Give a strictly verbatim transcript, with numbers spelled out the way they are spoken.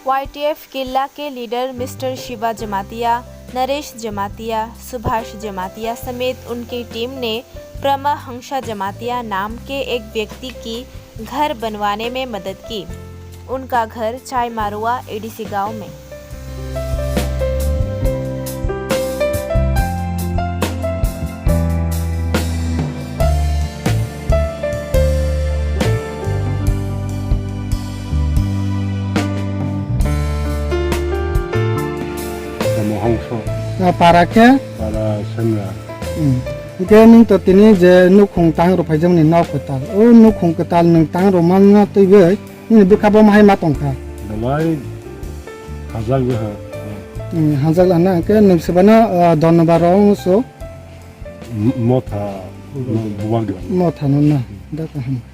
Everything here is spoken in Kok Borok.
वाईटीएफ किला के leader mister Shiva जमातिया, नरेश जमातिया, सुभाष जमातिया समेत उनकी टीम ने ब्रह्महंसा जमातिया नाम के एक व्यक्ति की घर बनवाने में मदद की। उनका घर चाईमारुआ एडीसी गांव में। Tamo hongso. Ah, para khe? Para Semra. Hmm. Hingke nwng to tini je nukhung tang rw phaijak ni nok kwtal. O nukhung kwtal nwng tang rw manna twiwi nini bwkha bo mahai ma tongkha? Belai hajak bwha. Hmm, hajak lana hingke nwng sebana, ah, Dhanabad rw so? M-, motha, mo-, buwak di. Motha no na. Da kaham.